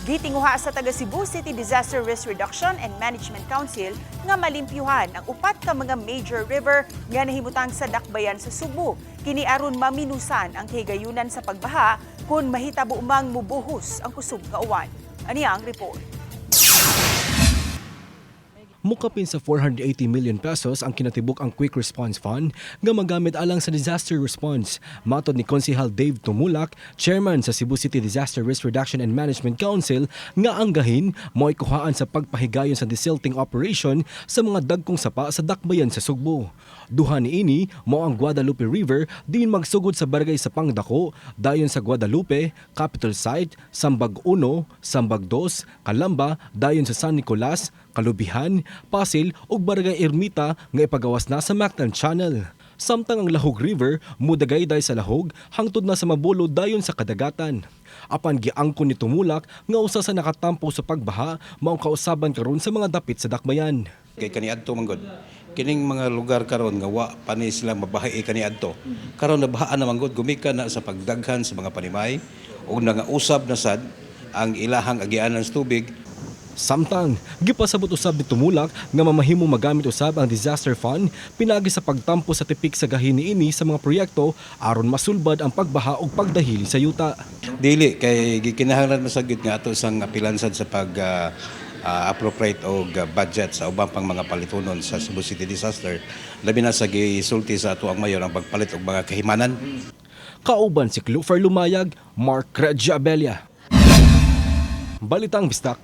Gitinguha sa taga Cebu City Disaster Risk Reduction and Management Council nga malimpyuhan ang upat ka mga major river nga nahimutang sa dakbayan sa Sugbo. Kini aron maminusan ang kahigayunan sa pagbaha kung mahitabo mang mubuhos ang kusog nga uwan. Ani ang report. Mukapin sa 480 million pesos ang kinatibuk ang Quick Response Fund nga magamit alang sa disaster response. Matod ni Konsehal Dave Tumulak, chairman sa Cebu City Disaster Risk Reduction and Management Council, nga ang gahin mo'y kuhaan sa pagpahigayon sa desilting operation sa mga dagkong sapa sa dakbayan sa Sugbo. Duha niini mao ang Guadalupe River diin magsugod sa barangay sa Pangdako, dayon sa Guadalupe, Capital Site, Sambag 1, Sambag 2, Calamba, dayon sa San Nicolas, Kalubihan, Pasil ug Barangay Ermita nga ipagawas na sa Mactan Channel. Samtang ang Lahug River mudagayday sa Lahug hangtod na sa Mabolo dayon sa kadagatan. Apan giangkon ni Tumulak nga usa sa nakatampo sa pagbaha mao ang kausaban karon sa mga dapit sa dakbayan. Kay kaniadto man gud. Kining mga lugar karon nga wa pa ni sila mabahi kaniadto. Karon nabahaan naman gud gumikan na sa pagdaghan sa mga panimay ug nangausab na sad ang ilahang agianan sa tubig. Samtang, gipasabot usab ni Tumulak nga mamahimo magamit usab ang disaster fund pinagi sa pagtampo sa tipik sa gahin niini sa mga proyekto aron masulbad ang pagbaha ug pagdahili sa yuta. Dili kay gikinahanglan man sad gyud nga ato sang apilan sad sa pag appropriate og budget sa uban pang mga palitunon sa Cebu City disaster, labi na sa gisulti sa ato ang mayor ang pagpalit og mga kahimanan. Kauban si Clufer Lumayag, Mark Regia Abella. Balitang Bisdak.